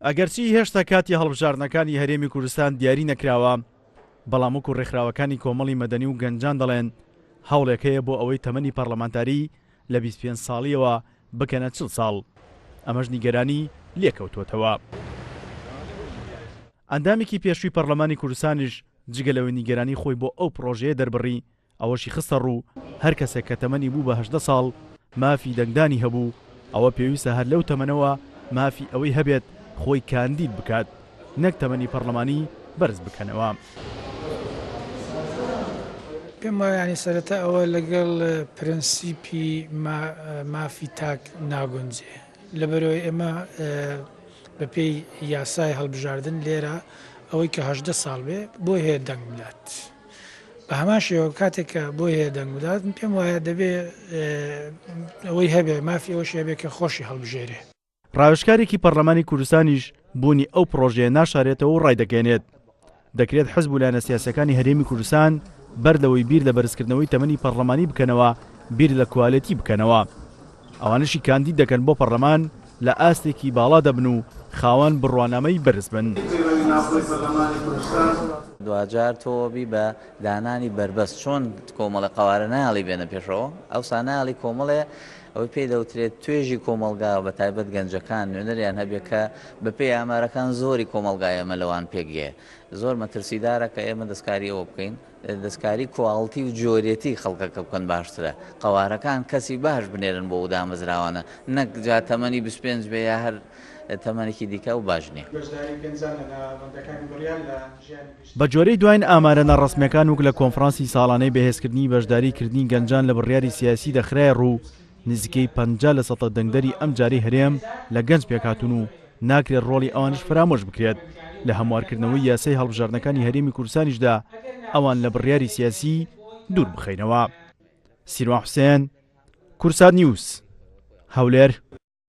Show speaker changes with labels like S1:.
S1: ئەگەرچی هێشتا کاتی هەڵبژاردنەکانی هەرێمی کوردستان دیاری نەکراوە، بەڵام وەکو رێکخراوەکانی کۆمەڵی مەدەنی و گەنجان دەڵێن، هەوڵێک هەیە بۆ ئەوەی تەمەنی پەڕلەمانتاری لە 25 ساڵییەوە بکەنە 40 ساڵ، ئەمەش نیگەرانی لێکەوتووەتەوە. ئەندامێکی پێشووی پەڕلەمانی کوردستانیش جگە لەوەی نیگەرانی خۆی بۆ ئەو پڕۆژەیە دەربڕی، ئەوەشی خستە ڕوو، هەر کەسێک کە تەمەنی بوو بە 18 ساڵ مافی دەنگدانی هەبوو، ئەوە پێویستە هەر لەو تەمەنەوە مافی ئەوەی هەبێت خۆی کاندید بکات، نەک تەمەنی پەڕلەمانی بەرز بکەنەوە.
S2: پێم وایە یانی سەرەتا ئەوە لەگەڵ پرەنسیپی مافی تاک ناگونجێ لەبەرئەوەی ئێمە بەپێی یاسای هەڵبژاردن لێرە ئەوەی کە 18 ساڵ بێ بۆی هەیە دەنگ بدات. بە هەمان شێوە کاتێک کە بۆی هەیە دەنگ بدات من پێم وایە دەبێ ئەوەی هەبێ مافی ئەوەشی هەبێ کە خۆشی هەڵبژێرێ.
S1: ڕاوێژکارێکی پەڕلەمانی کوردستانیش بوونی ئەو پڕۆژەیە ناشارێتەوە و ڕایدەگەیەنێت، دەکرێت حزب و لایەنە سیاسیەکانی هەرێمی کوردستان بەر لەوەی بیر لە بەرزکردنەوەی تەمەنی پەڕلەمانی بکەنەوە بیر لە کوالێتی بکەنەوە. ئەوانەشی کاندید دەکەن بۆ پەڕلەمان لە ئاستێکی باڵا دەبن و خاوەن بڕوانامەی بەرز بن.
S3: دواجار تۆ بی بە دانانی بەربەست چۆن کۆمەڵێ قەوارە نایەڵی بێنە پێشەوە ئەوسا نایەڵی کۆمەڵێ ئەوەی پێی دەوترێت توێژی کۆمەڵگا بە تایبەت گەنجەکان نوێنەریان هەبێ کە بە پێی ئامارەکان زۆری کۆمەڵگای ئێمە لەوان پێک یە زۆر مەترسیدارە کە ئێمە دەستکاری ئەوە بکەین دەستکاری کواڵتی و جۆرێتی خەڵکەکە بکەن باشترە قەوارەکان کەسی باش بنێرن بۆ ئەو دامەزراوانە نەک جا تەمەنی 25 بێ یا هەر تەمەنێکی دیکە ئەو باش نییە. بەشداری گەنجان لە
S1: ناوەندەکانی بڕیار لە ژیانی گشتی. بە گوێرەی دواین ئامارە ناڕەسمییەکان وک لە کۆنفرانسی ساڵانەی بەهێزکردنی بەشداری کردنی گەنجان لە بڕیاری سیاسی دەخرایە ڕوو، نزیکەی 50 لە سەتە دەنگدەری ئەمجارەی هەرێم لە گەنج پێکهاتوون و ناکرێت ڕۆڵی ئەوانیش فەرامۆش بکرێت لە هەموارکردنەوەی یاسای هەڵبژاردنەکانی هەرێمی کوردستانیشدا ئەوان لە بڕیاری سیاسی دوور بخەینەوە. سیروان حوسێن، کوردسات نیوز، هەولێر.